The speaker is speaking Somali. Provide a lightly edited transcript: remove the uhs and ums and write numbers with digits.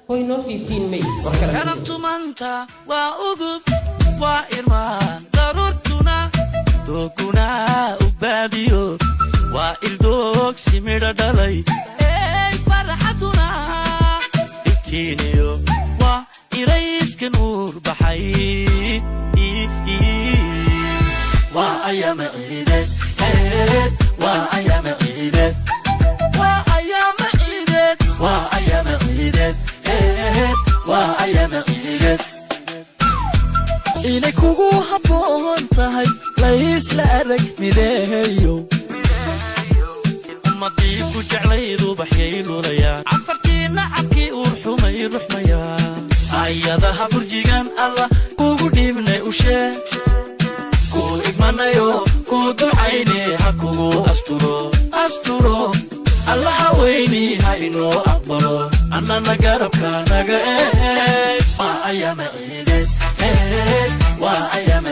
Hoy noo 15 May, wax kale ma jiro. Galabtu maanta waa ugub, waa irmaan daruurtuna dooguna u baadiyo, waa ildoogsi midho dhalay. Ey farxaduna iftiiniyo, waa irayska nuur baxay. Waa ayaama ciideed, waa ayaama ciideed, waa ayaama ciideed, waa ayaama ciideed, waa ayaama ciideed. Inay kugu habboon tahay laysla arag mideeyo. Ummadii ku jeclaydu baxyay lulayaan, cafartii nacabkii uur xumay ruxmayaan. Ayadaha burjigan Allah kugu dhiibnay ushee, ku igmanayo, ku ducayne, ha kugu asturo, asturo. Allaha weyni ha inoo aqbalo, annana garabka naga eeg. Waa ayaama ciideed, waa ayaama.